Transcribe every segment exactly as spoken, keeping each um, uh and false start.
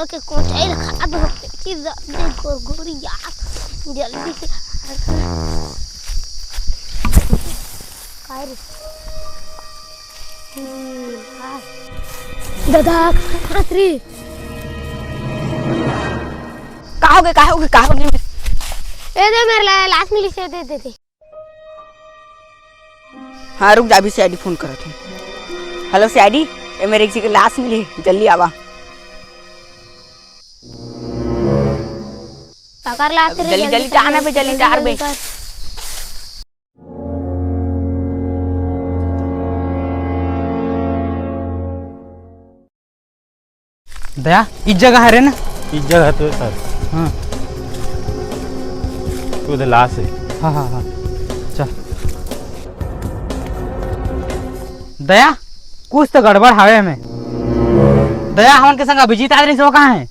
के कोचाई ल खा दो, कि दे गोरगोरिया, जल्दी से। काय रे? हम्म, काय? दादा, का रे? का होगे, का होगे, का होगे? ए, दे, मेरे ला-, लाश मिली से, दे, दे, दे। हाँ, रुक जा, अभी सीआईडी फोन करत हूँ। हेलो सीआईडी, ए मेर एक झी के लाश मिली, जल्दी आवा। काकर लाश रे, जल्दी, जल्दी जल्दी जा ना बे, जल्दी जा रे बे। कर। दया, इस जगह हरे ना? इस जगह तो सर। हाँ। तू उधर लाश है। हाँ, हाँ, हाँ। चल। दया, कुछ तो गड़बड़ हावे में। दया, हमन के संग अभिजीत आए रहिस, वो कहाँ है?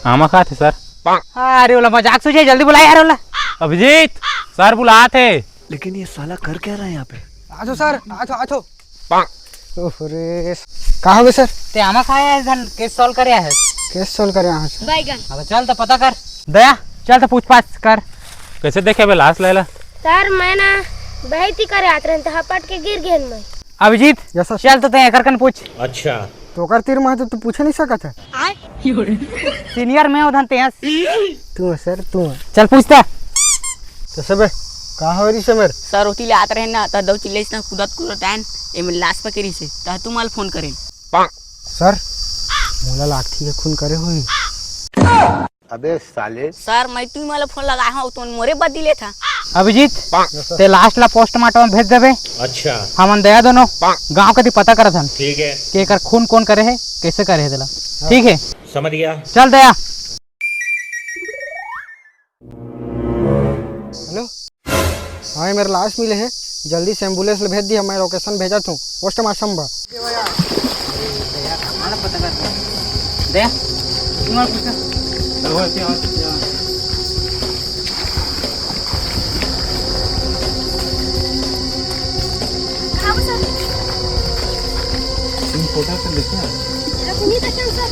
आमा खात हे सर। अरे, ओला मजाक सूझे, जल्दी बुला यार ओला। अभिजीत, सर बुलात हे। लेकिन ये साला कर क्या रहा है यहाँ पे? आथो सर, आथो, आथो। ओह रे, का होगे सर? ते आमा खाए हे, धन केस सॉल्व करे हे। केस सॉल्व करे हे सर। अब चल तो पता कर। दया, चल तो पूछपाछ कर। कैसे देखे बे लाश लैला? सर, मैं ना बहती करे आत रहन, तो हपट के गिर गेन मैं। Abhijeet, yes sir. चल तो ते एकर कन पूछ। अच्छा। तो ओकर तीर में तो तू पूछे नहीं सकत है। सीनियर में ओधन तेस। तू है सर, तू है। चल पूछता। तो सबे, का हो रही समर? सर, ओती ले आत रहे ना, त दो चिल्ले इतना कूदत कूदत आयन, एमे लाश पकड़ी से, त तू मल फोन करे। सर, मोला लागथी है खून करे हुई। अबे साले। सर, मैं तू मला फोन लगाए हूँ, तुम मोरे बदले था। Abhijeet, yes sir. ते लाश ला पोस्टमार्टम में भेज देबे। अच्छा। हमन दया दोनों गांव कति पता करत हन। ठीक है। कि एकर खून कौन करे है, कैसे करे है तेला। हाँ। ठीक है। समझ गया। चल दया। हेलो, हाँ, ये मेर लाश मिले हे, जल्दी से एम्बुलेंस ले भेज दिया, मैं लोकेशन भेजत हूँ, पोस्टमार्टम बर। दया, तू मत पूछ। कहाँ पर सर? तुम फोटो कर देखो ना। रखनी तो चल सर।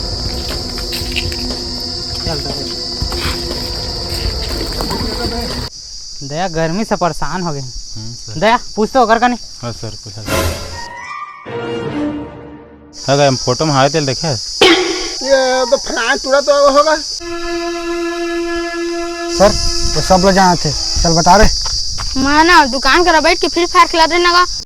चल, चल। दया गर्मी से परेशान हो गए। हम्म, सर। दया, पूछ तो ओकर कनी। हाँ, सर, पूछा। हाँ, गए, हम फोटो में हावे तेल देखे। ये तो फलाना टूरा तो होगा। सर, वो सब लोग जाना थे, चल बता रे। मैं ना दुकान करा बैठ के फ्री फायर खेलत रहे ना गा,